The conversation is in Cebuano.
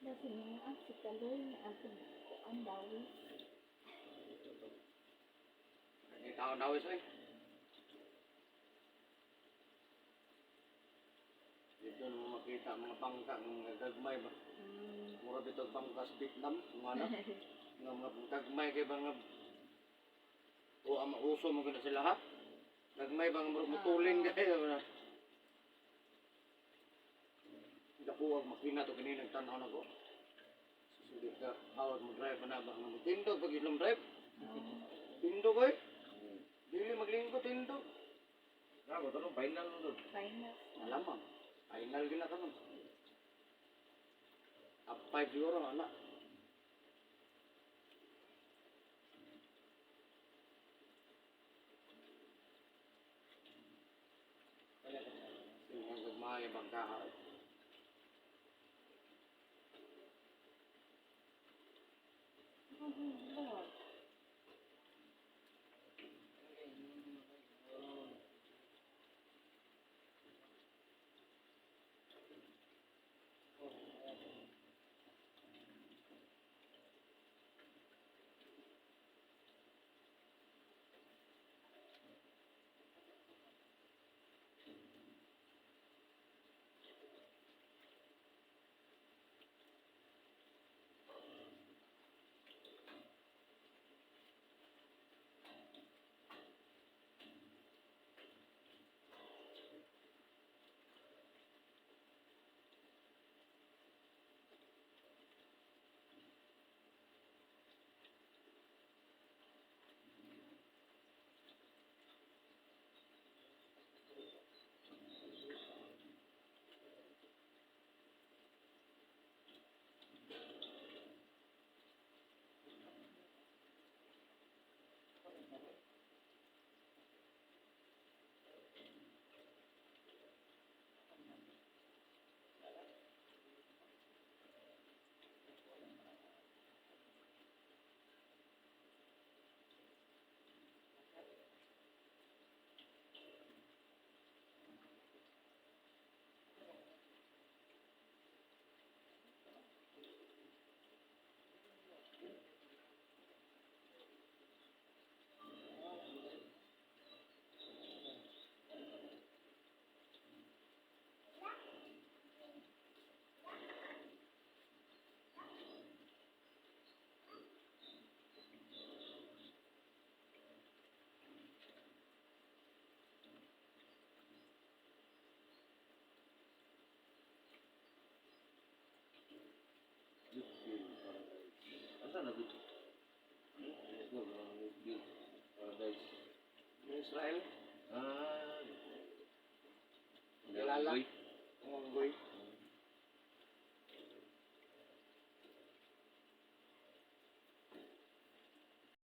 Kasi nga si Kaloy na atong kuan dawis. Ang taon na eh. Dito mo makita mga bangka ng gagmay ba. Mura bitaw bangka sa Vietnam, mga anak. Nga mga gagmay kay ba nga o ang mauso mo gina sila ha. Gagmay ba nga murag mutulin kayo na. Dako ang makina to kini nagtan-aw na ko. Susulit ka, hawag mo drive na ba nga tindog pag ilong drive. Tindog oy. Dili maglingko tindog. Bravo, to final no to. Final. Alam mo, final gina ka man. Top 5 siguro, anak. Sino ang gagmaya bang kaha? Paradise. Asa na dito? Paradise. Yung Israel, Ah. Kilala. Unggoy. Unggoy.